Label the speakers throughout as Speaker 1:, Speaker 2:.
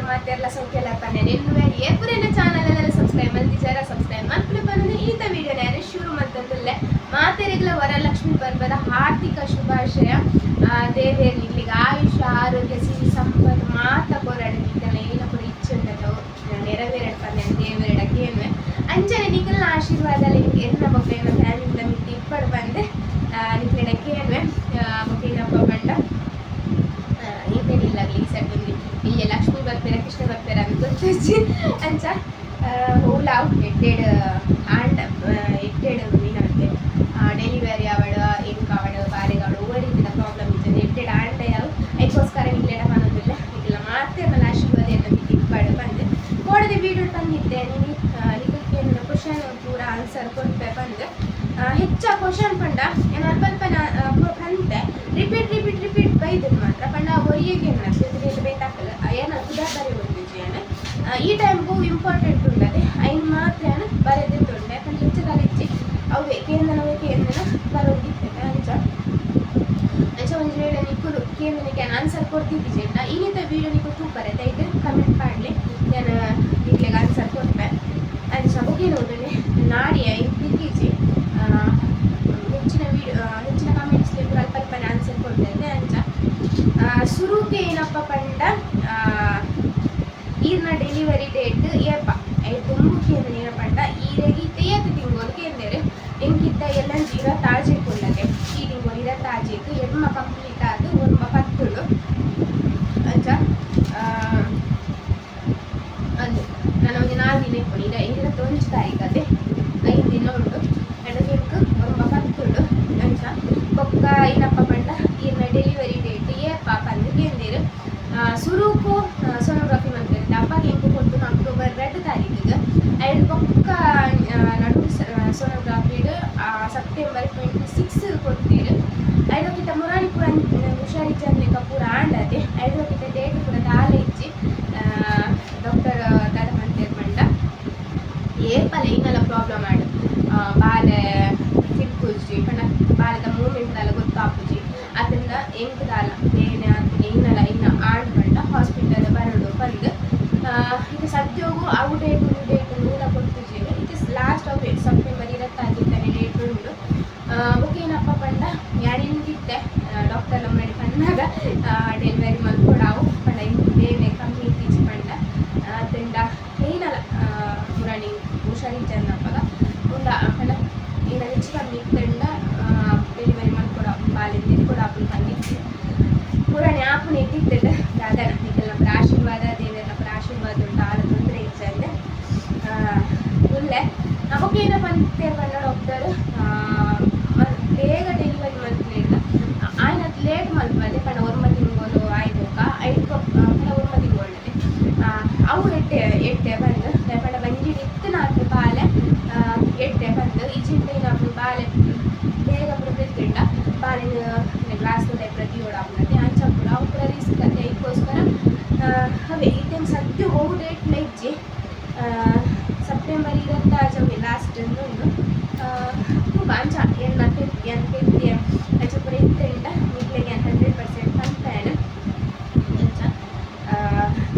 Speaker 1: ಮಾತೆರ್ಲ ಸೌಖ್ಯಲ ಪನ್ನೆ ನಿನ್ನುವೆ. ಏಪುರೆನ ಚಾನಲ್ ಎಲ್ಲ subscribe ಮಲ್ತಿಜಾರ, subscribe ಮಲ್ಪುಲೆ ಪನ್ನೊಂದು ಈತ ವಿಡಿಯೋ ನಾನು ಶುರು ಮಲ್ತಂದುಲ್ಲೆ. ಮಾತೆರೆಗ್ಲ ವರಲಕ್ಷ್ಮಿ ಪರ್ಬದ ಹಾರ್ದಿಕ ಶುಭಾಶಯ. ದೇವೇರ್ ನಿಕ್ಲೆಗ್ ಆಯುಷ್ಯ, ಆರೋಗ್ಯ, ಸಿರಿ ಸಂಪತ್ತು ಮಾತ ಕೊರಡ್, ನಿಕ್ಲೆನ ಏನ ಪೂರ ಇಚ್ಛೆ ಉಂಡವು ನೆರವೇರಡ್ ಪನ್ನೆ ದೇವರೆಡ ಕೇನುವೆ. ಅಂಚನೆ ನಿಕಲ್ನ ಆಶೀರ್ವಾದ ಎನ್ನ ಬೊಕ್ಕ ಎನ್ನ ಫ್ಯಾಮಿಲಿದ ಮಿತ್ತ್ ಇಪ್ಪಡ್ ಪಂದ್ ನಿಕ್ಲೆಡ ಕೇನುವೆ. ಬೊಕ್ಕ ಏನಪ್ಪ ಪಂಡ, ಏತೇನಿಲ್ಲ, ಈ ಸರ್ತಿ ಇಲ್ಲಿ ಲಕ್ಷ್ಮೀ ಬರ್ಪೆರ, ಕೃಷ್ಣ ಬರ್ಪೆರ ಅಂತ ಗೊತ್ತಿಜ್ಜಿ. ಅಂಚ ಹೂಲಾವ್ ಎಡ್ಡೆಡ್ ಆಂಡ ಎಡ್ಡೆಡ್ ಮೀನಂತೆ ಡೆಲಿವರಿ ಆವಡ್, ಎಂಕ್ ಆವಡ್, ಬಾಲೆಗಾವಡ್, ಒವ್ವೆ ರೀತಿದ ಪ್ರಾಬ್ಲಮ್ ಇಜ್ಜಂದೆ ಎಡ್ಡೆಡ್ ಆಂಡ ಯಾವು. ಐಕೋಸ್ಕರ ನಿಕ್ಲೆಡ ಪನೊಂದಿಲ್ಲ, ನಿಕ್ಲೆನ ಮಾತೆರ್ನಲ ಆಶೀರ್ವಾದ ಎನ್ನ ಮಿತ್ತ್ ಇಪ್ಪಡ್ ಪಂದ್. ಕೋಡದ ವೀಡಿಯೋ ತಂದಿದ್ದೆ, ನಿನಿ ನಿಕುಲ್ ಕೇಂದ್ರ ಕ್ವಶನ್ ಪೂರ ಆನ್ಸರ್ ಕೊರ್ಪೆ ಪಂದ್. ಹೆಚ್ಚ ಕ್ವಶನ್ ಪಂಡ ಏನ್ ಅಲ್ಪ ಅಲ್ಪ ಪಂತೆ, ರಿಪೀಟ್ ರಿಪೀಟ್ ರಿಪೀಟ್ ಬೈದದ್ ಮಾತ್ರ. ಪಂಡ ಒರಿಯಗೆ ಬೇತೆ ಬೇತೆ ಬೇತೆ ಹಾಕಲ್ಲ, ಏನ ಪುದರ್ ಬರೆ ಒಂದಿಜ್ಜಿ. ಯಾನ್ ಈ ಟೈಮ್ಗೂ ಇಂಪಾರ್ಟೆಂಟ್ ಉಂಡದೆ ಐನ್ ಮಾತ್ರ ಯಾನ್ ಬರೆದಿತ್ತುಂಡೆ. ಯಾಕಂದ್ರೆ ಹೆಚ್ಚ ಇಜ್ಜಿ, ಅವೆ ಕೇಂದ್ರನವೇ ಕೇಂದ್ರನ ಬರೋದಿತ್ತೆ. ಅಂಚ ಅಂಚ ಒಂಜಿ ವೇಳೆ ನಿಕುಲು ಕೇಂದ್ರನಿಗೆ ಆನ್ಸರ್ ಕೊಡ್ತಿದ್ದಿಜೆಂಡ, ಇನ್ನಿತ ವೀಡಿಯೋ ನಿಕುಲು ತೂಪರೆ ದಯವಿಟ್ಟು ಕಮೆಂಟ್ ಪಾಡ್ಲೆ, ನಾನು ನಿಕ್ಲೆಗ್ ಆನ್ಸರ್ ಕೊರ್ಪೆ. ಅಂಚ ಬೊಕ ನೋಡುನೆ ನಾಡಿಯ ತಿಕ್ಕಿಜಿ. ಹೆಚ್ಚಿನ ವೀಡಿಯೋ, ಹೆಚ್ಚಿನ ಕಮೆಂಟ್ಸ್ ಪೂರ ಅಲ್ಪ ಅಲ್ಪನೆ ಆನ್ಸರ್ ಕೊಡ್ತೇನೆ. ಅಂಚ ಸುರುಕೆ ಏನಪ್ಪ ಪಂಡ, ಈರ್ನ ಡೆಲಿವರಿ ಡೇಟ್ ಏಪ? I ದುಂಬು ಕೇಂದ್ರ ಏನ ಪಂಡ, ಈರೆಗ್ ಇತ್ತೆ ಏತ್ ತಿಂಗೊಲು ಕೇಂದೇರು. ಎಂಕಿತ್ತ ಎಲ್ಲಂಜಿ 26ಕ್ ಉಲ್ಲದೆ. ಈ ತಿಂಗಳು 26ಕ್ 8 ಕಂಪ್ಲೀಟ್ ಆದ್ 9 ಪತ್ತುಂಡು. ಅಂಚ ಅಂದು ನಾನು ಒಂಜಿ 4 ದಿನ ಇಪ್ಪುನು. ಇರ 21 ತಾರೀಕು ಅದೇ, 5 ದಿನ ಉಂಟು. ಅಂಡ ಎಂಕ್ 9 ಪತ್ತುಂಡು. ಅಂಚ ಬೊಕ್ಕ ಏನಪ್ಪ ಪಂಡ, ಈರ್ನ ಡೆಲಿವರಿ ಡೇಟ್ ಏಪ ಪಂದ್ ಕೇಂದೇರು. ಸುರುಕು ಸೋನೋಗ್ರಫಿ ಮಲ್ಪೆರ್ ಅಪ್ಪಗೆ ಎಂಕ್ ಕೊರ್ತುನು ಅಕ್ಟೋಬರ್ 2 ತಾರೀಕಿಗೆ. ಐಡ್ ಬೊಕ್ಕ ನಡು ಸೋನೋಗ್ರಫಿಡ್ ಸೆಪ್ಟೆಂಬರ್ 26 ಕೊಡ್ತೀರು. ಐಡೋಕಿತ ಮುರಾನಿ ಪೂರ ಹುಷಾರಿಜ್ಜಂದ್ಲೆಕ್ಕ ಪೂರ ಆಂಡದೆ. ಐಡೋಕಿತ ಡೇಟ್ ಪೂರ ದಾಲ ಇಜ್ಜಿ. ಡಾಕ್ಟರ್ ದಾದ ಪಂತೇರ್ ಪಂಡ, ಏಪಲ ಇನ್ನಲ ಪ್ರಾಬ್ಲಮ್ ಆಂಡ್, ಬಾಲೆ ತಿರ್ಕುಜಿ ಪಂಡ ಬಾಲೆದ ಮೂವ್ಮೆಂಟ್ ದಾಲ ಗೊತ್ತಾಪುಜಿ, ಅದರಿಂದ ಎಂಕ್ ದಾಲ ಬೇನೆ ಇನ್ನಲ ಇನ್ನ ಆಂಡ್ ಪಂಡ ಹಾಸ್ಪಿಟಲ್ ಬರಡು ಪಂದ್. ಈಗ ಸದ್ಯೋಗು ಅವು ಡೇಟ್ ಒಂದು ಡೇಟ್ ನೂಲ ಕೊಡ್ತಿದ್ದೀವಿ. It is last of September 26 date ಉಂಟು. ಬೊಕ್ಕ ಏನಪ್ಪ ಪಂಡ, ಯಾನಿಂದಿತ್ತೆ ಡಾಕ್ಟರ್ ಮುன்னாಡಿ ಪನ್ನಾಗ ಡೆಲಿವರಿ ಮಲ್ಕೊಡಾವು ಪಂಡ ಇಂಕ್ ಬೇನೆ ಕಮ್ಮಿ ಇತ್ತೀಚೆ ಪಂಡ ಅತ್ತಂಡ ಏನಲ್ಲ ಮುರಾಣಿ ಹುಷಾರಿಜ್ಜನ್ನಪ್ಪಗ ಉಂಡ ಪಂಡ ಏನ ಹೆಚ್ಚು ಕಮ್ಮಿ ಇತ್ತಂಡ ಡೆಲಿವರಿ ಮಲ್ಕೊಡ ಬಾಲಿಂದ ಕೊಡಾಪುನ ಪಂದಿತ್ತು. ಮುರಾಣಿ ಆಪುನ ಇತ್ತಿತ್ತಂಡ ದಾದನ ನಿಕಲ್ನ ಆಶೀರ್ವಾದ, ದೇವರನ ಆಶೀರ್ವಾದ ಉಂಟು, ಆಲ ತೊಂದರೆ ಇಜ್ಜಂದೆ ಉಲ್ಲೆ. ಬೊಕ್ಕ ಏನಪ್ಪ ಅಂತ ಪಂಡ, ಡಾಕ್ಟರ್ ಬೇಗ ಡೆಲಿವರಿ ಮಲ್ಪುನಿಲ್ಲ, ಆಯ್ನ ಲೇಟ್ ಮಲ್ಪದೆ ಪಂಡ 9 ತಿಂಗಳು ಆಯ್ಬೊಕ್ಕ ಐದು ಪಂಡ 9 ತಿಂಗಳು ಅವು ಎಡ್ಡೆ ಎಡ್ಡೆ ಬಂದು ಪಂಡ ಬಂಜಿಡ್ ಇತ್ತಿನಾತ್ ಬಾಲೆ ಎಡ್ಡೆ ಬಂದು. ಇಜಿಂಡ ಏನಾಪುಂಡು, ಬಾಲೆ ಬೇಗ ಪೂರ ಬೆತ್ತಿಂಡ ಬಾಲೆನ್ ಗ್ಲಾಸ್ ಪ್ರತಿ ಓಡಾಪುನತೆ ಅಂಚ ಪೂರ ಅವು ಪೂರ ರಿಸ್ಕ್ ಅತೆ. ಐಕ್ಕೋಸ್ಕರ ಅವೇ ಇತ್ತೆ ಸದ್ಯ ಒವು ಡೇಟ್ಲ ಇಜ್ಜಿ. ಸೆಪ್ಟೆಂಬರ್ 26 ಲಾಸ್ಟ್ ಉಂಡು. ತೂಕ ಅಂಚ ಎನ್ನ ಪೆದ್ದಿ ಎನ್ ಪೆದ್ದಿ ಅಂಚ ಪೂರ ಇತ್ತೆಂಡ ನಿಕ್ಲೆಗ್ ಯಾನ್ 100% ಪನ್ಪೇನ್. ಅಂಚ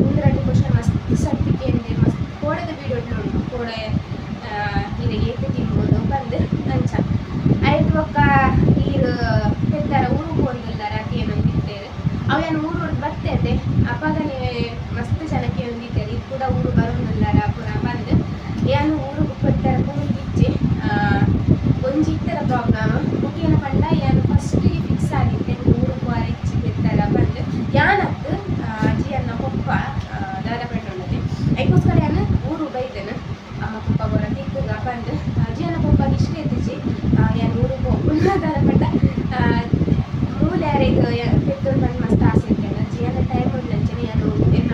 Speaker 1: ಒಂದು ರಡ್ಡ್ ಕ್ವಶನ್ ಮಸ್ತ್ ಸರ್ತಿ ಕೇಂದೆ, ಮಸ್ತ್ ಕೋಡೆದ ವೀಡಿಯೋ ಉಂಟು, ಕೋಡೆ ಇರೆಗ್ ಏತ್ ತಿಂಗೊಲು ಪಂದ್. ಅಂಚ ಐಟ್ ಬೊಕ್ಕ ಈರ್ ಪೆತ್ತರ ಊರು ಪೋಂದುಲ್ಲರ ಕೇನೊಂದಿತ್ತೇರು. ಅವು ಯಾನ್ ಊರು ಬತ್ತೇತೆ ಅಪಗನೆ ಮಸ್ತ್ ಜನ ಕೇನೊಂದಿತ್ತೇರು, ಇದು ಕೂಡ ಊರು ಬರೋಂದುಲ್ಲರ ಪೂರ ಪಂದ್. ಯಾನ್ ಊರುಗು ಪೆತ್ತರ ಪೋಂದಿಜ್ಜಿ. ಒಂಜಿ ಇತ್ತರ ಪ್ರಾಬ್ಲಮ್. ಬೊಕ್ಕ ಏನ ಪಂಡ, ಯಾನ್ ಫಸ್ಟಿಗೆ ಫಿಕ್ಸ್ ಆದಿತ್ತೆ ಊರು ಪೋರ ಇಜ್ಜಿ ಪೆತ್ತರ ಪಂದ್. ಯಾನತ್ ಜಿಯನ್ನ ಪೊಪ್ಪ ದಾದ ಪಂಡೊಂಡದೆ, ಐಕೋಸ್ಕರ ಯಾನ್ ಊರು ಬೈದೆನು, ಅಮ್ಮ ಪೊಪ್ಪ ಬೊರ ತಿಕ್ಕುಗ ಪಂದ್. ಜಿಯನ್ನ ಪೊಪ್ಪಗೆ ಇಷ್ಟ ಇತ್ತಿಜಿ ಯಾನ್ ಊರು ಪೋಪುನ. ದಾದ ಪಂಡ, ಮೂಲ್ಯಾರೆಗ್ ಪೆತ್ತೊಡು ಪಂದ್ ಮಸ್ತ್ ಆಸೆ ಇತ್ತೇನೆ. ಜಿಯನ್ನ ಟೈಮ್ ಉಂಡಂಚನೆ ಯಾನ್ ಎನ್ನ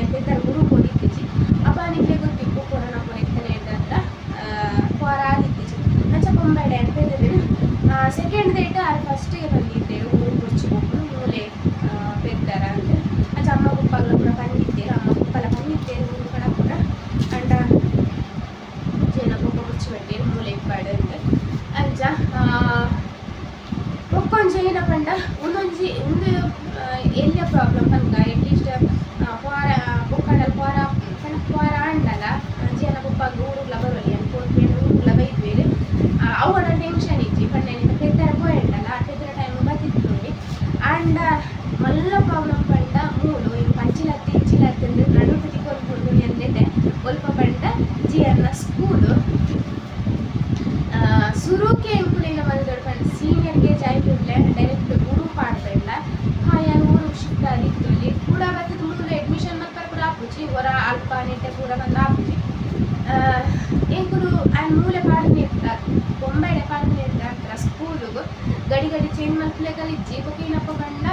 Speaker 1: ಎನ್ ಪೆತ್ತರ ಊರು ಪೋದಿತ್ತಿಜಿ. ಅಪ್ಪ ನಿಕ್ಲೆ ಗೊತ್ತಿಪ್ಪು, ಕೊರೋನಾ ಪೂರ ಇತ್ತನೆ ಇದ್ದತ್ರ ಪೋರ ಆದಿತ್ತಿಜಿ. ಅಂಚ ಪೊಂಬೇಡೆ ಅಂತ ಪೆದ್ದಿನ. ಸೆಕೆಂಡ್ ಡೇಟ್ ಆರು ಫಸ್ಟಿಗೆ ಬಂದಿದ್ದೇರು, ಊರು ಕುರ್ಚಿ ಪೋಪುನು ಮೂಲೆ ಪೆತ್ತರ ಅಂದ್. ಅಂಚ ಅಮ್ಮ ಪೊಪ್ಪಗ್ಲ ಪೂರ ಬಂದಿದ್ದೇರು, ಅಮ್ಮ ಪೊಪ್ಪಲ ಬಂದಿದ್ದೇರು ಊರು ಕಡ ಪೂರ. ಅಂಡ ಜೇನ ಪೊಪ್ಪ ಕುರ್ಚಿ ಬಂಡೇರು ಮೂಲೆ ಇಪ್ಪಾಡು ಅಂದ್. ಅಂಚ ಬೊಕ್ಕೊಂಜಿ ಏನ ಪಂಡ, ಉಂದೊಂಜಿ ಉಂದು ಎಲ್ಯ ಪ್ರಾಬ್ಲಮ್ ಪನ್ಕ, ಅಟ್ಲೀಸ್ಟ್ ಪೋರ ಬೊಕ್ಕ ಪಂಡ ವಾರ ಪಂಡ ವಾರ ಆಂಡಲ ಜಿಯನ ಪೊಪ್ಪಗ್ ಊರುಗ್ಲ ಬರೊಲಿ ಯಾನ್ ಪೋಪೇನು ಊರುಗ್ಲ ಬೈದ್ವೇರು. ಅವು ಟೆನ್ಷನ್ ಇಜ್ಜಿ ಪಂಡ ಪೆದ್ದರ ಪೋಯಂಡಲ ಪೆದ್ದರ ಟೈಮ್ ಬತ್ತಿತ್ತುಂಡಿ. ಆಂಡ ಮಲ್ಲ ಪ್ರಾಬ್ಲಮ್ ಪಂಡ ಮೂಲು ಇಂಕ್ ಅಂಚಿಲತ್ತ್ ಇಂಚಿಲತ್ತ್ ನಡುಟು ತಿಕ್ಕೊಂದು ಬುಡ್ದು ಎಂದೆತೆ ಒಲ್ಪ ಪಂಡ ಜಿಯನ್ನ ಸ್ಕೂಲು. ಸುರುಕೆ ಎಂಕುಲು ಮಲ್ದೊಡು ಪಂಡ ಸೀನಿಯರ್ ಕೆ ಜಿ ಆಯಿ ಕೂಡ್ಲೆ ಡೈರೆಕ್ಟ್ ಊರು ಪಾಡ್ಬೇಡ ಹಾಯಾನ್ ಊರುಗ್ ಶಿಫ್ಟ್ ಆದಿತ್ತೊಲಿ ಕೂಡ ಬತ್ತದ ಮೂಲು ಅಡ್ಮಿಷನ್ ಮಲ್ಪರ ಪೂರ ಆಪುಜಿ ಒರ ಅಲ್ಪ ನೆಟ್ಟೆ ಪೂರ ಬಂದ್ ಆಪುಜಿ. ಎಂಕುಲು ಆನ್ ಮೂಲೆ ಪಾಡ್ದಿತ್ತ ಬೊಂಬೈಡೆ ಪಾಡ್ದಿತ್ತ ಹತ್ರ ಸ್ಕೂಲುಗು ಗಡಿ ಗಡಿ ಚೇಂಜ್ ಮಲ್ಪುಲೆಕಲ ಇಜ್ಜಿ. ಬೊಕ ಏನಪ್ಪ ಪಂಡ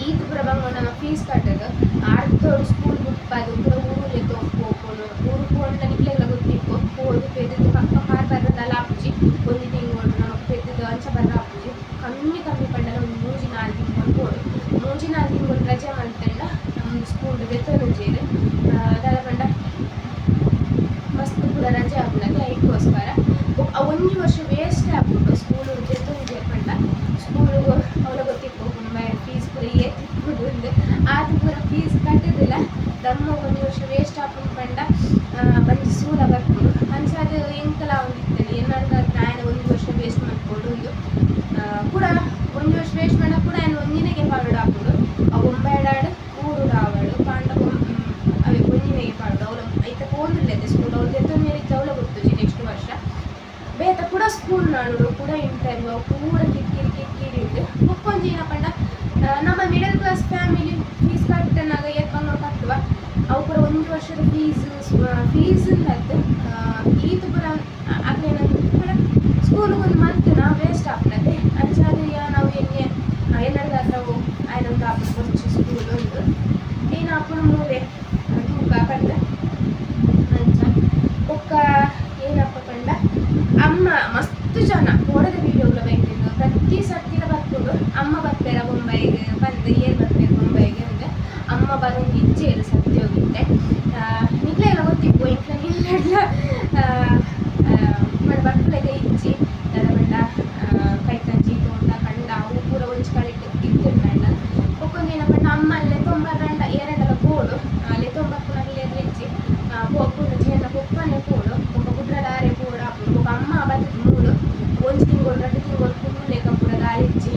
Speaker 1: ಈತ್ ಪೂರ ಬಂಗೊಂಡ ಫೀಸ್ ಕಟ್ಟದು ಅರ್ಧೋಡು ಸ್ಕೂಲ್ ಬುಡ್ಪದು ಪೂರ ಊರುಲೆ ಪೋಪುನು ಊರು ಪೋಂಡ ನಿಕ್ಲೆಗ್ಲ ಗೊತ್ತಿಪ್ಪು ಪೋದು ಪೆದ್ದುದು ಪಕ್ಕ ಕಾರ್ ಬರ್ರದಲ್ಲ ಆಪುಜಿ ಒಂಜಿ ತಿಂಗಳು ನಮಕ್ ಪೆದ್ದುದು ಅಂಚ ಬರ್ರ ಆಪುಜಿ. ಕಮ್ಮಿ ಕಮ್ಮಿ ಪಂಡಲ ಒಂಜಿ 3-4 ತಿಂಗಳು ಪೋಡು 3-4 ತಿಂಗಳು ರಜೆ ಮಲ್ತಂಡ ನಮ್ಮ ಸ್ಕೂಲ್ ದೆತ್ತೊನುಜೆರ್ ದಾದ ಪಂಡ ಮಸ್ತ್ ಪೂರ ರಜೆ ಆಪುಂಡು ಐಕ್ಕೋಸ್ಕರ. ಬೊಕ ಒಂಜಿ ವರ್ಷ ವೇಸ್ಟ್ ಆಪುಂಡು ಸ್ಕೂಲ್ ದೆತ್ತೊನುಜೆರ್ ಪಂಡ ಸ್ಕೂಲುಗು ಅವ್ಲ ಗೊತ್ತಿಪ್ಪು ಫೀಸ್ ಪೂರ ಏತ್ ಇಪ್ಪುಂಡು ಅಂದ್ ಆತ್ ಪೂರ ಫೀಸ್ ಕಟ್ಟುದಿಲ್ಲ ದಮ್ಮಗ್ ಒಂಜಿ ವರ್ಷ ವೇಸ್ಟ್ ಆಪುಂಡು ಪಂಡ ಬಂಜಿ ಸೂಲ ಬರ್ಪುಂಡು. ಅಂಚಾದ್ ಎಂಕಲ ಒಂದಿತ್ತಂಡ್ ಎನ್ನಡ ದಾಯೆ ಒಂಜಿ ವರ್ಷ ವೇಸ್ಟ್ ಮಲ್ಪೊಡು ಉಂದು ಕೂಡ ಒಂಜಿ ವರ್ಷ ವೇಸ್ಟ್ ಮಂಡ ಕೂಡ ಆಯನ್ ಒಂಜಿನೆಗೆ ಪಾಡೊಡು ಆಪುಂಡು ಅವು ಬೊಂಬೈಡಾಡ್ ಊರುಡು ಆವಡ್ ಪಾಂಡ ಅವೆ ಒಂಜಿನೆಗೆ ಪಾಡೊಡು ಅವ್ಲು ಐತ ಪೋವೊಂದುಲ್ಲೆತೆ ಸ್ಕೂಲ್ ಅವ್ಲು ದೆತ್ತೊನ್ಯೆರೆ ಇಜ್ಜಿ ಅವ್ಲ ಗೊತ್ತುಜಿ ನೆಕ್ಸ್ಟ್ ವರ್ಷ ಬೇತೆ ಕೂಡ ಸ್ಕೂಲ್ ನಾಡೋಡು ಕೂಡ ಇಂಟರ್ವ್ಯೂ ಪೂರ ಕಿರಿಕಿರಿ ಕಿರಿಕಿರಿ ಉಂಡು. ಬೊಕ್ಕೊಂಜಿ ಏನಪ್ಪ ಪಂಡ ನಮ್ಮ ಮಿಡಲ್ ಕ್ಲಾಸ್ ಫ್ಯಾಮಿಲಿ ಫೀಸ್ ಕಟ್ಟನಾಗ ಏತ್ ಬಂಗ ಕಟ್ಟುವ ಅವು ಪೂರ ಒಂಜಿ ವರ್ಷದ ಫೀಸ್ ಫೀಸ್ ಅತ್ತ್ ಈತ್ ಪೂರ ಅಕ್ಲೆನ ಪಂಡ ಸ್ಕೂಲ್ಗೆ ಒಂದು ಮಂತ್ ನಾ ವೇಸ್ಟ್ ಆಪುಂಡತೆ. ಅಂಚಾದ್ ನಾವು ಎನ್ನೆ ಎನ್ನಡ್ದಾತ್ರ ಆಯ್ನೊಂದು ಆಪುಂಡು ಬೊರ್ಚಿ ಸ್ಕೂಲ್ ಉಂದು ಏನ್ ಆಪುಂಡು ಮೂಲೆ ತೂಕ ಪಂದ್ ಅಂಚ. ಬೊಕ್ಕ ಏನಪ್ಪ ಪಂಡ ಅಮ್ಮ ಮಸ್ತ್ ಜನ ಕೋಡದ ವೀಡಿಯೋಗ್ಲ ಬೈತಿದ್ದು ಪ್ರತಿ ಸರ್ತಿಲ ಬರ್ಪುಂಡು ಅಮ್ಮ ಬರ್ಪೆರ ಬೊಂಬೈಗ್ ಪಂದ್ ಏರ್ ಬರ್ಪೆರ್ ಬೊಂಬೈಗ್ ಅಂದ್ ಅಮ್ಮ ಬರೊಂದು ಇಜ್ಜೆರ್ ಸತ್ಯೋಗಿತ್ತೆ. ನಿಕ್ಲೆಗ್ಲ ಗೊತ್ತಿಪ್ಪು ಎಂಕ್ಲ ನಿಲ್ಲಡ್ಲ ಪಂಡ ಬರ್ಪುಲೆಕ ಇಜ್ಜಿ ದಾದ ಪಂಡ ಕೈತಂಜಿ ತೋಟ ಕಂಡ ಅವು ಪೂರ ಒಂಜಿ ಕಡೆಟ್ ಇತ್ತುಂಡ. ಬೊಕ್ಕೊಂಜಿ ಏನ ಪಂಡ ಅಮ್ಮ ಲೆತ್ತೊಂಬರಂಡ ಏರಂಡಲ ಪೋಡು ಲೆತ್ತೊಂಬರ್ಪುನಕ್ಲ್ ಏರ್ಲ ಇಜ್ಜಿ ಪೋಪುಂಡು ಜಿಯನ್ನ ಪೊಪ್ಪನೆ ಪೋಡು ಬೊಕ ಕುಡ್ಲದಾರೆ ಪೋಡು ಆಪುಂಡು. ಬೊಕ ಅಮ್ಮ ಬತ್ತುದು ಮೂಲು ಒಂಜಿ ತಿಂಗೊಳು 2 ತಿಂಗೊಳು ಕುಲ್ಲುಲೆಕ ಪೂರ ದಾಲ ಇಜ್ಜಿ.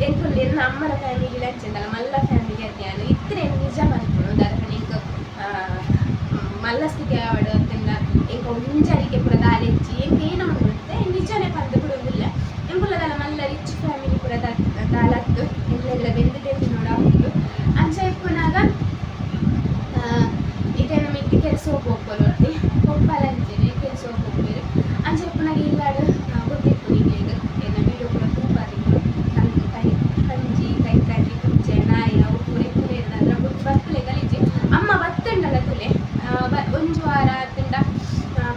Speaker 1: ಎಂಕುಲು ಎನ್ನ ಅಮ್ಮನ ಫ್ಯಾಮಿಲಿ ಅಂಚೆಂದಲ್ಲ ಮಲ್ಲ ಫ್ಯಾಮಿಲಿ ಅತ್ಯಾನ್ ಇತ್ತಿನ ನಿಜ ಪನ್ಪುಂಡು ದಾದ ಪಂಡ ಎಂಕ್ ಮಲ್ಲ ಸ್ಥಿತಿ ಆವಡ್ ಅತ್ತಂಡ ಎಂಕ್ ಒಂಜಾರಿಕೆ ಪೂರ ದಾಲ ಇಜ್ಜಿ ಎಂಕ್ ಏನ ಉಂಡು ನಿಜನೇ ಪಂದ್ ಬುಡೊಂದುಲ್ಲ ಎಂಕುಲ ದಾಲ ಮಲ್ಲ ರಿಚ್ ಫ್ಯಾಮಿಲಿ ಪೂರ ದಾಲತ್ತ್ ಎಂಕ್ಲೆಗ್ಲ ಬೆಂದ್ ಬೆಂದ್ ನೋಡಾಪುಂಡು. ಅಂಚ ಇಪ್ಪುನಗ ಇತ್ತೆ ನಮ ಕೆಲಸ ಪೋಪೊಲೊರ್ತಿ ಪೊಪ್ಪಲ ಅಂಚೆನೆ ಕೆಲಸ ಪೋಪೆರ್ ಅಂಚ ಇಪ್ಪುನಗ ಇಲ್ಲಾಡ್ ಗೊತ್ತಿಪ್ಪು ನಿಕ್ಲೆಗ್ ಎನ್ನ ವೀಡಿಯೋ ಪೂರ ತೂಪಾದಿಪ್ಪು ಕೈ ಕಂಜಿ ಕೈತಂಜಿ ಪುಚ್ಚೆ ನಾಯಿ ಅವು ಪೂರ ಇಪ್ಪುನೆರ್ದಾತ್ರ ಬರ್ಪುಲೆಕ ಇಜ್ಜಿ. ಅಮ್ಮ ಬತ್ತುಂಡಲ ತೂಲೆ ಒಂಜಿ ವಾರ ಅತ್ತಂಡ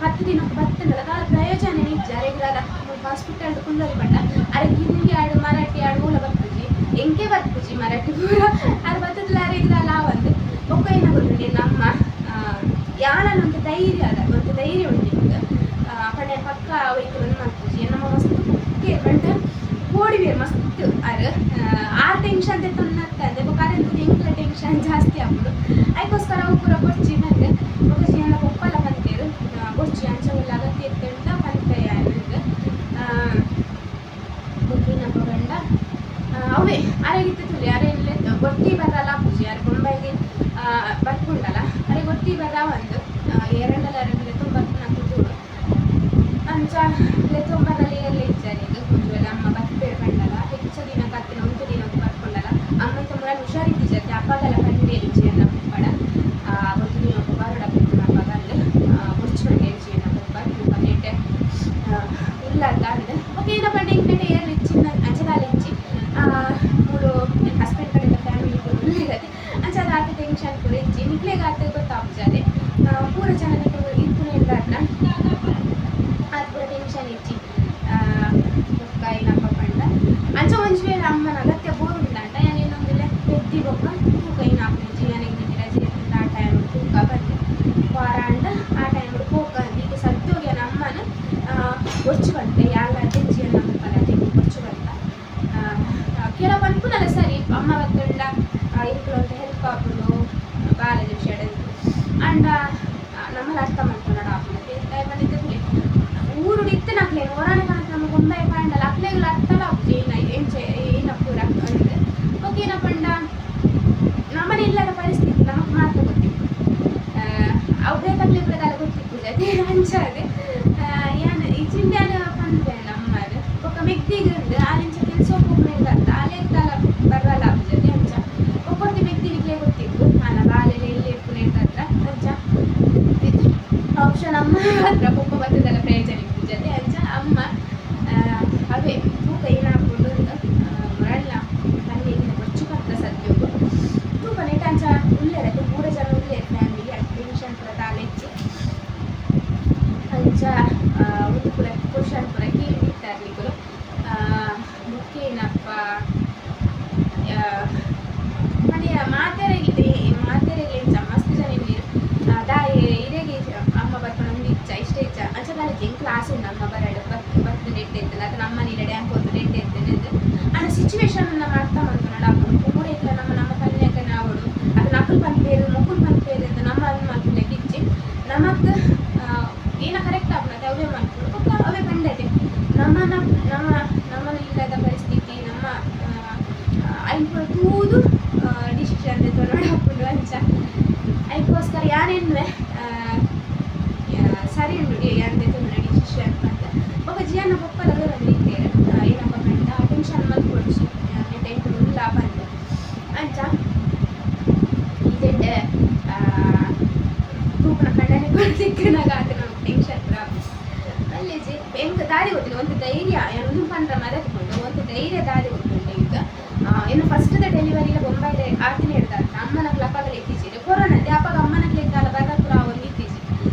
Speaker 1: 10 ದಿನಕ್ಕೆ ಬತ್ತುಂಡಲ ದಾಲ ಪ್ರಯೋಜನ ಇಜ್ಜಿ ಅರೆಗ್ ದಾದ ಹಾಸ್ಪಿಟಲ್ ಕುಲ್ಲೊಲಿ ಪಂಡ ಅರೆಗ್ ಹಿಂದಿ ಆಡ್ ಮರಾಠಿ ಆಡ್ ಮೂಲ ಬರ್ಪುಜಿ ಎಂಕೆ ಬರ್ಪುಜಿ ಮರಾಠಿ ಪೂರ ಆರ್ ಬತ್ತುದ್ಲ ಅರೆಗ್ ದಾಲ ಆವಂದ್. ಬೊಕ್ಕ ಏನ ಗೊತ್ತುಂಡು ಎನ್ನ ಅಮ್ಮ ಯಾನಲ ಒಂತೆ ಧೈರ್ಯ ಅದ ಒಂತೆ ಧೈರ್ಯ ಉಂಡು ಎಂಕ್ ಪಂಡ ಪಕ್ಕ ಒಯ್ಕುಲೊಂದು ಮಲ್ಪುಜಿ ಎನ್ನಮ್ಮ ಮಸ್ತ್ ಕುಕ್ಕೆ ಪಂಡ ಪೋಡಿಬೇರ್ ಮಸ್ತ್ ಆರ್ ಆರ್ ಟೆನ್ಷನ್ ದೆತ್ತೊನ್ನತ್ತಂದೆ ಬೊಕ ಅರೆನ್ ತೂದು ಎಂಕ್ಲ ಟೆನ್ಷನ್ ಜಾಸ್ತಿ ಆಪುಂಡು ಐಕೋಸ್ಕರ ಅವು ಪೂರ ಬೊರ್ಚಿ ಪಂದ್ ಬೊಕ ಜಿಯನ್ನ ಪೊಪ್ಪಲ ಪಂತೆರ್ ಬೊರ್ಚಿ ಅಂಚ ಉಲ್ಲ ಅಗತ್ಯ ಇತ್ತುಂಡ ಪನ್ಪೆ ಯಾನ್ ಬೊಕ ಏನಪ್ಪ ಪಂಡ ಅವೇ ಅರೆಗಿತ್ತೆ ತೂಲೆ ಅರೆನ್ ಒರ್ತಿ ಬರ್ರಲ ಆಪುಜಿ ಆರ್ ಬೊಂಬೈಗ್ ಬರ್ಪುಂಡಲ ಅರೆಗ್ ಒರ್ತಿ ಬರ್ರ ಆವಂದ್ ಏರಂಡಲ ಅರೆನ್ ಲೆತ್ತೊಂದು ಬರ್ಪುನಕುಲು ತೂಡು ಅಂಚ ಲೆತ್ತೊಂಬರಲ ಏರ್ಲ ಇಜ್ಜಿ ಅರೆಗ್ ಒಂಜಿ ವೇಳೆ ಅಮ್ಮ ಬರ್ಪೆರ್ ಪಂಡಲ ಹೆಚ್ಚ ದಿನ ಕತ್ತಿನ ಒಂತೆ ದಿನಕ್ ಬರ್ಪುಂಡಲ ಅಮ್ಮ ಇತ್ತೆ ಮುರಾನಿ ಹುಷಾರಿತ್ತಿಜತೆ ಅಪ್ಪಗಲ ಪಂಡೆರ್ ಜಿಯನ್ನ ಪೊಪ್ಪಡ ಒಂಜಿ ದಿನಕ್ ಬರೊಡ ಪಪ್ಪಗ ಅಂದ್ ಬೊರ್ಚಿ ಪಂಡೆರ್ ಜಿಯನ್ನ ಪೊಪ್ಪ ತೂಕ ನೆಟೆ ಉಲ್ಲತ ಅಂದ್. ಬೊಕ ಏನ ಪಂಡ ಎಂಕ್ ನೆಟೆ ಏರ್ಲ ಇಜ್ಜಿ ಅಂಚ ದಾಲ ಇಜ್ಜಿ ಮೂಲು ಎನ್ನ ಹಸ್ಬೆಂಡ್ ಕಡೆದ ಫ್ಯಾಮಿಲಿ ಪೂರ ಉಲ್ಲೆರತೆ ಅಂಚಾದ್ ಆತ್ ಟೆನ್ಷನ್ ಪೂರ ಇಜ್ಜಿ ನಿಕ್ಲೆಗ್ ಆತ್ ಗೊತ್ತಾಪುಜಿ ಪೂರ ಜನ ಇಪ್ಪುನೆರ್ದಾತ್ರ ಆತ್ ಪೂರ ಟೆನ್ಷನ್ ಇಜ್ಜಿ. ಬೊಕ್ಕ ಏನಪ್ಪ ಪಂಡ ಅಂಚ ಒಂಜಿ ವೇಳೆ ಅಮ್ಮನ ಅಗತ್ಯ ಬೋರುಂಡಾಂಡ ಯಾನ್ ಎನ್ನೊಂದುಲ್ಲೆ ಪೆದ್ದಿ ಬೊಕ್ಕ ತೂಕ ಏನಾಪುಜಿ ಜಿಯನೆಗ್ ರಜೆ ಇತ್ತುಂಡ ಆ ಟೈಮ್ ತೂಕ ಪಂದ್ ವಾರ ಆಂಡ ಆ ಟೈಮ್ ಪೋಕ ಇತ್ತೆ ಸದ್ಯೊಗ್ ಯಾನ್ ಅಮ್ಮನ್ ಬೊರ್ಚಿ ಪನ್ಪೆ ಯಾನ್ಲ ಜಿಯನ್ನ ಪೊಪ್ಪಲ ಬೊರ್ಚಿ ಪನ್ಪ ಕೆಲವು ಪನ್ಪುನಲ್ಲ ಸರಿ ಅಮ್ಮ ಬತ್ತುಂಡ ಎಂಕುಲು ನಮ್ಮಲ ಅರ್ಥ ಮಲ್ಪೊನಡ ಆಪುಂಡು. ದಾಯೆ ಊರುಡು ಇತ್ತಿನಕ್ಲೆನ್ ಒರಾನೆ ಕನತ್ ನಮ್ಮ ಬೊಂಬಾಯಿ ಪಾಂಡಲ ಅಕ್ಲೆಗ್ಲ ಅರ್ಥಲ ಆಪುಜಿ ಏನ ಎಂಚ ಏನ ಪೂರ ಅಂದ್. ಬೊಕ್ಕ ಏನ ಪಂಡ ನಮನ ಇಲ್ಲದ ಪರಿಸ್ಥಿತಿ ನಮಕ್ ಮಾತ್ರ ಗೊತ್ತಿಪ್ಪು. ಅವು ಬೇತಕ್ಲೆಗ್ ಪೂರ ದಾಲ ಗೊತ್ತಿಪ್ಪುಜಿ ಅತೆ ಅಂಚಾದ್ ಯಾನ್ ಇಜ್ಜಿಂಡ ಯಾನ್ ಪನ್ಪೆ ನಮ್ಮಗ್. ಬೊಕ್ಕ ಮೆಗ್ದಿಗ್ ಉಂಡು ಆಲ್ ಇಂಚ ಕೆಲ್ಸಗ್ ಪೋಪುನೆರ್ದ್ ಆಲೆಗ್ ದಾಲ ಬರ್ರಲ ಆಪುಜಿ ಅತೆ ಅಂಚ. ಬೊಕ್ಕೊರ್ತಿ ಮೆಗ್ದಿ ನಿಕ್ಲೆಗ್ ಗೊತ್ತಿಪ್ಪು ಆನ ಬಾಲೆಲ ಎಲ್ಲೆ ಇಪ್ಪುನೆರ್ದಾತ್ರ ಅಂಚ ಆಪ್ಷನ್ ಅಮ್ಮ ಮಾತ್ರ. ಪೊಪ್ಪ ಬತ್ತುದಲ ಪ್ರಯೋಜನ ಇಪ್ಪುಜಿ ಅತೆ ಅಂಚ ಅಮ್ಮ ಅವೇ ತೂಕ ಏನಾಪುಂಡು ಅಂದ್. ಮುರಲ್ಲ ಪನ್ನೆ ಬೊರ್ಚು ಪಂತ ಸದ್ಯೊಗು ತೂಕ ನೆಟ್ ಅಂಚ ಉಲ್ಲೆರ್ ಅತೆ ಪೂರ ಜನ ಉಲ್ಲೆರ್ ಫ್ಯಾಮಿಲಿ ಅತ್ ಟೆನ್ಷನ್ ಪೂರ ದಾಲ ಇಜ್ಜಿ. ಅಂಚ ಉಂದು ಪೂರ ಕ್ವಶನ್ ಪೂರ ಕೇಂದಿತ್ತರ್ ನಿಕುಲು. ಬೊಕ್ಕ ಏನಪ್ಪ ಪಂಡ ಮಾತೆರೆಗ್ ಮಾತೆರೆಗ್ ಎಂಚ ಮಸ್ತ್ ಜನ ಇಲ್ಲೆರ್ ದಾಯೆ ಇರೆಗ್ ಅಮ್ಮ ಬರ್ಪುನ ಉಂದು ಇಜ್ಜ ಇಷ್ಟ ಇಜ್ಜ ಅಂಚ ದಾಲ ಇಜ್ಜಿ. ಎಂಕ್ ಆಸೆ ಉಂಡು ಅಮ್ಮ ಬರಡ್ ಬತ್ತ್ಂಡ ಎಡ್ಡೆ ಇತ್ತ್ಂಡ್ ಅತ್ತ್ಂಡ ಅಮ್ಮನ ಇಲ್ಲಡೆ ಯಾನ್ ಪೋತುಂಡ ಎಡ್ಡೆ ಇತ್ತ್ಂಡ್ ಅಂದ್. ಆಂಡ ಸಿಚುವೇಶನ್ ನಮ ಅರ್ಥ ಮಲ್ಪೊನಡ ಆಪುಂಡು. ಪೂರ ಇತ್ತ್ಂಡ ನಮ್ಮ ನಮ್ಮ ಪನ್ಯಕನೆ ಆವೊಡು ಅತ್ತ್ಂಡ ಅಕುಲು ಪನ್ಪೆರ್ ಮೊಕುಲು ಪನ್ಪೆರ್ ಅಂದ್ ನಮ ಅಂದ್ ಮಲ್ಪುಲೆಕ ಇಜ್ಜಿ. ನಮಕ್ ಏನ ಕರೆಕ್ಟ್ ಆಪುಂಡು ಅವೇ ಮಲ್ಪೊಡು. ಬೊಕ್ಕ ಅವೇ ಪಂಡತೆ ನಮನ ನಮ ನಮನ ಇಲ್ಲದ ಪರಿಸ್ಥಿತಿ ನಮ್ಮ ಐನ್ ಪೂರ ತೂದು ಡಿಸಿಷನ್ ದೆತೊನೊಡು ಆಪುಂಡು. ಅಂಚ ಐಕೋಸ್ಕರ ಯಾನ್ ಎನ್ನುವೆ ಸರಿ ಉಂಡು ಯಾನ್ ದೆತೊಂದಿನ ಡಿಸಿಷನ್ ಪಂದ್. ಬೊಕ್ಕ ಜಿಯನ್ನ ಪೊಪ್ಪಲ ಅವೇ ಪಂದಿತ್ತೆರ್ ಏನಪ್ಪ ಪಂಡ ಟೆನ್ಷನ್ ಮಲ್ಪೊಡ್ಚಿ ನೆಟ್ಟ್ ಎಂಕುಲು ಉಲ್ಲ ಪಂದ್. ಅಂಚ ಈತೆಟ್ ತೂಪುನ ಕಣ್ಣನೆ ತಿಕ್ಕುನಗ ಆತ್ ನಮಕ್ ಟೆನ್ಷನ್ ಪೂರ ಆಪುಂಡು. ಮಲ್ಲೆಜಿ ಎಂಕ್ ದಾದೆ ಗೊತ್ತಿಲ್ಲ ಒಂತೆ ಧೈರ್ಯ ಯಾನ್ ಉಂದು ಪಂಡ್ರೆ ಮದತ್ಪುಂಡು ಒಂತೆ ಧೈರ್ಯ ದಾದೆ ಗೊತ್ತುಂಡು ಎಂಕ್. ಎನ್ನ ಫಸ್ಟ್ ದ ಡೆಲಿವರಿಲ ಬೊಂಬಾಯಿಡ್ ಆತಿನೆಡ್ದಾತ್ರ ಅಮ್ಮನಕ್ಲ್ ಅಪಗಲ ಇತ್ತಿಜೆರ್ ಕೊರೋನಾ ಅಪಗ ಅಮ್ಮನಕ್ಲೆಗ್ ದಾಲ ಬರ್ರ ಪೂರ ಆವೊಂದು ಇತ್ತಿಜಿ.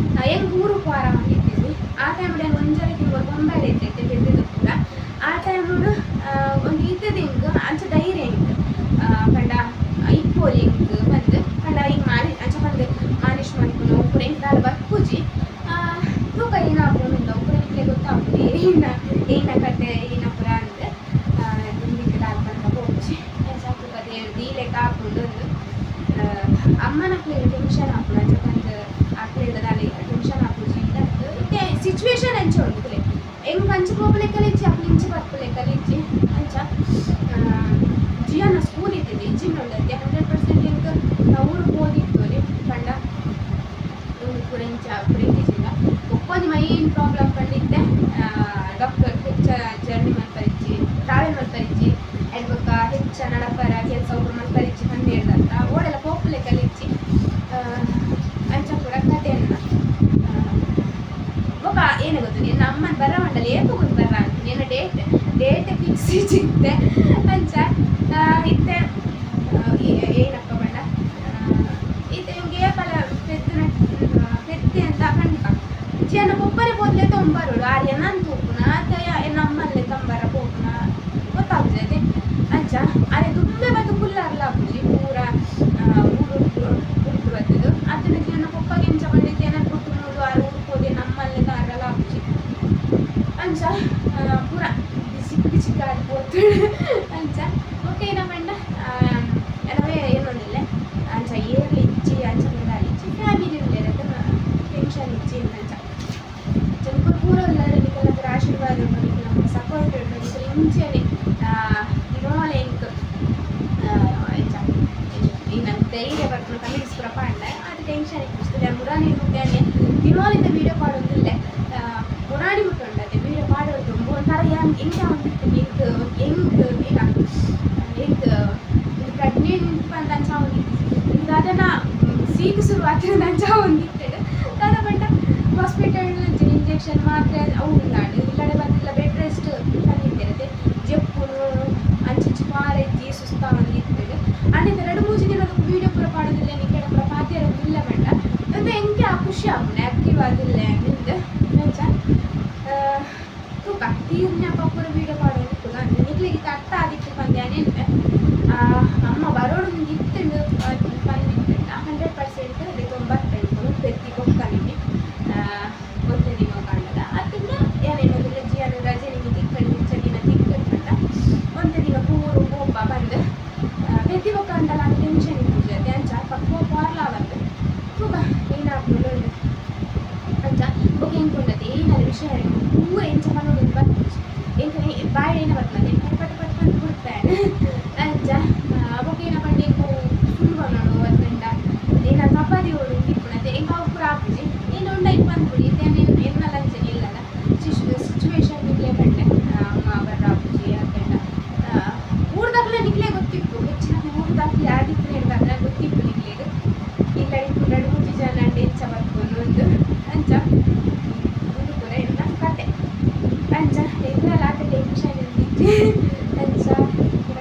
Speaker 1: ಎಂಕ್ ಊರು ಪೋರ ಆವೊಂದು ಇತ್ತಿಜಿ. ಆ ಟೈಮ್ ಯಾನ್ ಒಂಜರೆ ತಿಂಗೊಲು ಬೊಂಬಾಯಿಡ್ ಇತ್ತೆ ಪೆದ್ದುದು ಪೂರ. ಆ ಟೈಮುಡು ಒಂಜಿ ಇತ್ತದ ಎಂಕ್ ಅಂಚ ಧೈರ್ಯ ಎಂಕ್ ಪಂಡ ಇಪ್ಪೊಲಿ ಎಂಕ್ ಪಂದ್ ಪಂಡ ಎಂಕ್ ಮಾಲಿ ಅಂಚ ಪಂದ್ ಮಾಲಿಶ್ ಮನ್ಪುನು ಅವು ಪೂರ ಎಂಕ್ ದಾಲ ಬರ್ಪುಜಿ. ತೂಕ ಏನಾಪುಂಡು ಅವು ಪೂರ ನಿಕ್ಲೆಗ್ ಗೊತ್ತಾಪುಂಡು ಏನ ಏನ ಕತೆ ಏನ ಪೂರ ಅಂದ್. ದುಂಬಿಗ್ ದಾಲ ಪನ್ಪ ಪೋಪುಜಿ. ಅಂಚ ತೂಕ ದೇವೆರ್ ದೀಲೆಕ ಆಪುಂಡು ಅಂದ್. ಅಮ್ಮನಕ್ಲೆಗ್ ಟೆನ್ಷನ್ ಆಪುಂಡು ಅಂಚ ಪಂದ್ ಅಕ್ಲೆಗ್ ದಾಲ ಟೆನ್ಷನ್ ಆಪುಜಿ ಅಂದ್. ಇತ್ತೆ ಸಿಚುವೇಶನ್ ಅಂಚ ಉಂಡು ತೂಲೆ ಎಂಕ್ ಅಂಚ ಪೋಪುಲೆಕಲ ಇಜ್ಜಿ ಅಕ್ಲು ಇಂಚ ಬರ್ಪುಲೆಕಲ ಇಜ್ಜಿ. ಅಂಚ ಜಿಯಾನ ಸ್ಕೂಲ್ ಇತ್ತಿದೆ ಇಜ್ಜಿಂಡ ಉಂಡತೆ 100% ಎಂಕ್ ಊರು ಪೋದಿತ್ತೊಲಿ ಪಂಡ ಉಂದು ಪೂರ ಇಂಚ ಪೂರ ಇತ್ತಿಜಿಂಡ. ಬೊಕ್ಕೊಂಜಿ ಮೈನ್ ಪ್ರಾಬ್ಲಮ್ ಪಂಡ ಇತ್ತೆ ಡಾಕ್ಟರ್ ಹೆಚ್ಚ ಜರ್ನಿ ಮಲ್ಪರಿಜ್ಜಿ ಟ್ರಾವೆಲ್ ಮಲ್ಪರಿಜ್ಜಿ ಆ್ಯಂಡ್ ಬೊಕ್ಕ ಹೆಚ್ಚ ನಡಪರ ಕೆಲಸ ಒಬ್ಬರು ಮಲ್ಪರಿಜ್ಜಿ ಪಂದೇಳ್ದಂತ ಓಡೆಲ್ಲ ಪೋಪುಲೆಕಲ ಇಜ್ಜಿ. ಅಂಚ ಪೂರ ಕತೆಯನ್ನ ಬೊಕ್ಕ ಏನ ಗೊತ್ತು ನಿನ್ನ ಅಮ್ಮನ ಬರ ಮಂಡಲ ಏಪ ಗೊತ್ತು ಬರ್ರ ಅಂತ ನಿನ್ನ ಡೇಟ್ ಡೇಟ್ ಫಿಕ್ಸ್ ಇಜ್ಜಿತ್ತೆ. ಅಂಚ ಇತ್ತೆ ಏನಪ್ಪ ಪಂಡ ಇತ್ತೆ ನಿಮ್ಗೆ ಏಪಲ ಪೆದ್ದು ಪೆದ್ದೆ ಅಂತ ಪನ್ಪ ಜಿಯನ್ನ ಪೊಪ್ಪರೆ ಪೋದ್ಲೆ ತೊಂಬರೋಡು ಆರ್ ಎನ್ನನ್ ತೂಪುನ ಅತ್ತ ಎನ್ನ ಅಮ್ಮನ್ಲೆ ತಂಬರ ಪೋಪುನ ಗೊತ್ತಾಪುಜಿ ಅಂಚ ಅರೆ ದುಂಬೆ ಬತ್ತು ಕುಲ್ಲಾರ್ಲ ಆಪುಜಿ ಪೂರ ಊರು ಬುಡ್ದು ಬತ್ತುದು ಅತ್ತಂಡ ಜಿಯನ್ನ ಪೊಪ್ಪಗೆ ಎಂಚ ಪಂಡಿತ್ತೆ ಎನ್ನನ್ ಪುಟ್ಟು ಮೂಲು ಆರ್ ಊರು ಪೋದೆ ನಮ್ಮಲ್ಲೆ ತಾರಲ ಆಪುಜಿ. ಅಂಚ ಪೂರ ಬಿಸಿ ಚಿಕ್ಕ ಆದ್ ಪೋತುಂಡು. ಅಂಚ ಬೊಕ್ಕ ಏನ ಪಂಡ ನವೇ ಏನೊಂದಿಲ್ಲ ಅಂಚ ಏರ್ಲ ಇಜ್ಜಿ ಅಂಚ ದಾಲ ಇಜ್ಜಿ ಫ್ಯಾಮಿಲಿ ಉಲ್ಲೆರ್ ಟೆನ್ಷನ್ ಇಜ್ಜಿ ಅಂಚ. ಜನಕುಲು ಪೂರ ಉಲ್ಲೆರ್ ನಿಕಲ್ನ ಪೂರ ಆಶೀರ್ವಾದ ಉಂಡು ನಿಕಲ್ನ ಸಪೋರ್ಟ್ ಉಂಡು ನಿಕುಲು ಇಂಚನೆ ದಿನೋಲ ಎಂಕ್ ಎಂಚ ಈ ನಂಗೆ ಧೈರ್ಯ ಬರ್ಪುನ ಕಮೆಂಟ್ಸ್ ಪೂರ ಪಾಂಡ ಅದು ಟೆನ್ಷನ್ ಇಪ್ಪುಜಿ. ಮುರಾನಿ ಮುಟ್ಟಾನೆ ದಿನೋಲಿತ ವೀಡಿಯೋ ಪಾಡೊಂದುಲ್ಲೆ ಮುರಾನಿ ಮುಟ್ಟ ಉಂಡತೆ ವೀಡಿಯೋ ಪಾಡೊಂದು ಒಂಥರ ಯಾನ್ ಎಂಚ ಆವೊಂದಿತ್ತು ಎಂಕ್ ಎಂಕ್ ಏನ ಎಂಕ್ ಪ್ರೆಗ್ನೆಂಟ್ ಪಂದ್ ಅಂಚ ಆವೊಂದಿತ್ತಿಜಿ. ದಾದನ ಸೀಕ್ ಶುರು ಆತಿನ ಅಂಚ ಆವೊಂದಿತ್ತು. ದಾದ ಪಂಡ ಹಾಸ್ಪಿಟಲ್ ಇಂಜೆಕ್ಷನ್ ಮಾತ್ರೆ ಅವು ಉಂಡಾಂಡ್ ಇಲ್ಲಡೆ ಬತ್ತಿಲ್ಲ ಬೆಡ್ ರೆಸ್ಟ್ ಪಂದಿತ್ತೆರ್ ಜೆಪ್ಪುನು ಅಂಚಿಂಚಿ ಪಾರೆಜ್ಜಿ ಸುಸ್ತಾವೊಂದಿತ್ತು. ಆಂಡ ಇತ್ತೆ ರಡ್ಡ್ ಮೂಜಿ ದಿನದ ವೀಡಿಯೋ ಪೂರ ಪಾಡೊಂದಿಲ್ಲ ನಿಕ್ಲೆಡ ಪೂರ ಪಾತೆರೊಂದಿಲ್ಲ ಪಂಡ ಒಂತೆ ಎಂಕೆ ಆ ಖುಷಿ ಆಪುಂಡು ಆ್ಯಕ್ಟಿವ್ ಆದಿಲ್ಲೆ ಅಂದ್. ಅಂಚ ತೂಕ ತೀರ್ನ ಪೂರ ವೀಡಿಯೋ ಪಾಡೊಂದಿಪ್ಪುಗ ನಿಕ್ಲೆಗ್ ಇತ್ತೆ ಅರ್ಥ ಆದಿತ್ತು ಪಂದ್ ಯಾನ್ ಎನ್ನುವೆ. ಅಮ್ಮ ಬರೋಡು ಇತ್ತುಂಡು ಪಂದಿತ್ತುಂಡ 100% ದೆತೊಂದು ಬರ್ಪೆ ಪೆದ್ದಿ ಬೊಕ್ಕ ನಿನ್ನೆ ಒಂತೆ ದಿನ ಕಾಂಡಲ ಅತ್ತಂಡ ಯಾನ್ ಎನ್ನೊಂದುಲ್ಲೆ ಜಿಯಾನ ರಜೆ ನಿಮಗೆ ತಿಕ್ಕಂಡು ಇಂಚ ದಿನ ತಿಕ್ಕಂಡು ಪಂಡ ಒಂತೆ ದಿನ ಪೂರು ಪೋಪ ಪಂದ್ ಪೆದ್ದಿ ಬೊಕ್ಕ ಅಂಡಲ ಆತ್ ಟೆನ್ಷನ್ ಇಪ್ಪುಜಿ ಅತೆ ಅಂಚ ಪಕ್ಕ ಪೋರ್ಲ ಬಂದ್ ತೂಕ ಏನಾಪುಂಡು. ಖುಷಿ ಆಯ್ತು. ಪೂರ ಎಂಚ ಪನ್ನೊಂದು ಬರ್ಪುಜಿ ಎಂಕ ಬಾಯಿನ ಬರ್ತದೆ, ಪಟ ಪಟ ಪಟ ಪಂದ್ ಕೊಡ್ತಾನೆ. ಅಂಚ ಬೊಕ್ಕ ಏನ ಪಂಡ ಎಂಕು ಸುಳ್ಳು ಪನ್ನೊಡು ಅತ್ತಂಡ ಏನ ಚಪಾತಿ ಓಡು ತಿಪ್ಪುನತೆ ಎಂಕ ಅವು ಪೂರ ಆಪುಜಿ. ನೀನು ಉಂಡ ಇಪ್ಪ ಅಂದ್ಬಿಡಿ ಎನ್ನಲ ಅಂಚನೆ ಇಲ್ಲಲ್ಲ ಸಿಚುವೇಶನ್ ನಿಕ್ಲೆ ಪಂಡೆ ಅಮ್ಮ ಬರ್ರ ಆಪುಜಿ ಅತ್ತಂಡ ಊರ್ದಾಗ್ಲೇ ನಿಕ್ಲೆ ಗೊತ್ತಿತ್ತು, ಹೆಚ್ಚಿನ ಊರ್ದಾಗ್ಲಿ ಆದಿತ್ತು ಹಿಡ್ದಾಗ್ಲ ಗೊತ್ತಿತ್ತು ನಿಕ್ಲೆಗ್. ಇಲ್ಲ ಇಪ್ಪು ಮೂಜಿ ಜನ ಅಂಡ ಎಂಚ ಬರ್ಪುನು ಒಂದು ಅಂಚ ಒಂದು ಪೂರ ಎನ್ನ ಕತೆ. ಅಂಚ ಎಂಕಲ ಆತ ಟೆನ್ಷನ್ ಇದ್ದಿತ್ತು. ಅಂಚ ಪೂರ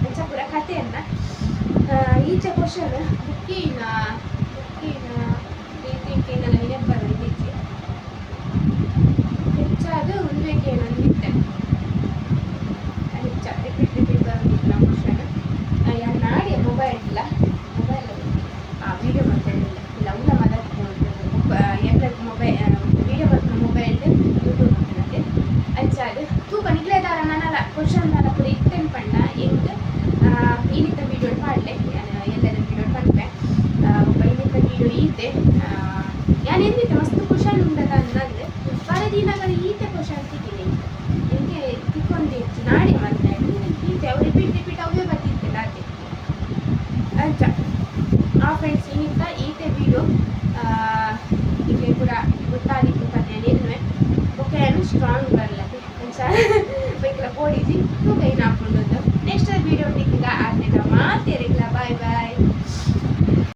Speaker 1: ಅಂಚ ಪೂರ ಕತೆಯನ್ನ ಈಚೆ ಕ್ವಶನ್ ಬುಕ್ಕಿನ ಬುಕ್ಕಿನ ರೀತಿಂಕಿನೆಲ್ಲ ನೆನಪು ಬರೋದಿಜ್ಜಿ. ಹೆಚ್ಚಾದ ಉಂದುವೆ ಏನೊಂದಿತ್ತೆ ಹೆಚ್ಚ ರಿಪೀಟ್ ರಿಪೀಟ್ ಬರೋದಿಲ್ಲ ಕ್ವಶನ್. ಯಾರು ನಾಡಿ ಮೊಬೈಲ್ ಇಲ್ಲ, ಮೊಬೈಲ್ ಆ ವಿಡಿಯೋ ಮಾಡ್ಕೊಂಡಿಲ್ಲ ಇಲ್ಲ ಉಲ್ಲ ಎಲ್ಲ ಮೊಬೈಲ್ ವಿಡಿಯೋ ಬರ್ತಾನೆ, ಮೊಬೈಲ್ ಯೂಟ್ಯೂಬ್ ಮಾಡ್ತಾನೆ. ಅಂಚ ಅದು ತೂಕ ನಿಕ್ಲೆ ದಾರ ನನಲ ಕ್ವಶನ್ ದಾರ ಪೂರ ಇತ್ತೆನ್ ಪಂಡ ಎಂಕ್ ಇನ್ನಿತ್ತ ವಿಡಿಯೋ ಪಾಡ್ಲೆ, ಎಲ್ಲದ ವಿಡಿಯೋ ಪನ್ಪೆ. ಬೊಕ್ಕ ಇನ್ನಿತ್ತ ವಿಡಿಯೋ ಈತೆ ಯಾನ್ ಎಂದಿತ್ತೆ ಮಸ್ತ್ ಕ್ವಶನ್ ಉಂಡದ ಅಂದಂದು ಬಾರೆ ದಿನಗಳ ಈತೆ ಕ್ವಶನ್ ತಿಕ್ಕಿನಿ ಎಂಕೆ ತಿಕ್ಕೊಂದಿತ್ತು ನಾಡಿ ಮಾತಾಡಿ ಈತೆ ಅವು ರಿಪೀಟ್ ರಿಪೀಟ್ ಅವೇ ಬರ್ತಿತ್ತಿಲ್ಲ ಅದೇ. ಅಂಚ ಆ ಫ್ರೆಂಡ್ಸ್ ಇನ್ನಿತ್ತ ಈತೆ ವಿಡಿಯೋ ನಿಮಗೆ ಪೂರ ಗೊತ್ತಾದಿತ್ತು ಕತೆ ಎನ್ನುವೆ. ಬೊಕ್ಕ ಏನು ಸ್ಟ್ರಾಂಗ್ ಬರಲತ್ತೆ ಅಂಚ ಬೈಕ್ಲ ಪೋಡಿಜಿ ತೂಕ ಏನು ಹಾಕೊಂಡು. ನೆಕ್ಸ್ಟ್ ವಿಡಿಯೋ ತಿಕ್ಕಿಗ ಆತೇನ ಮಾತೇರಿಗ್ಲ. Bye boy.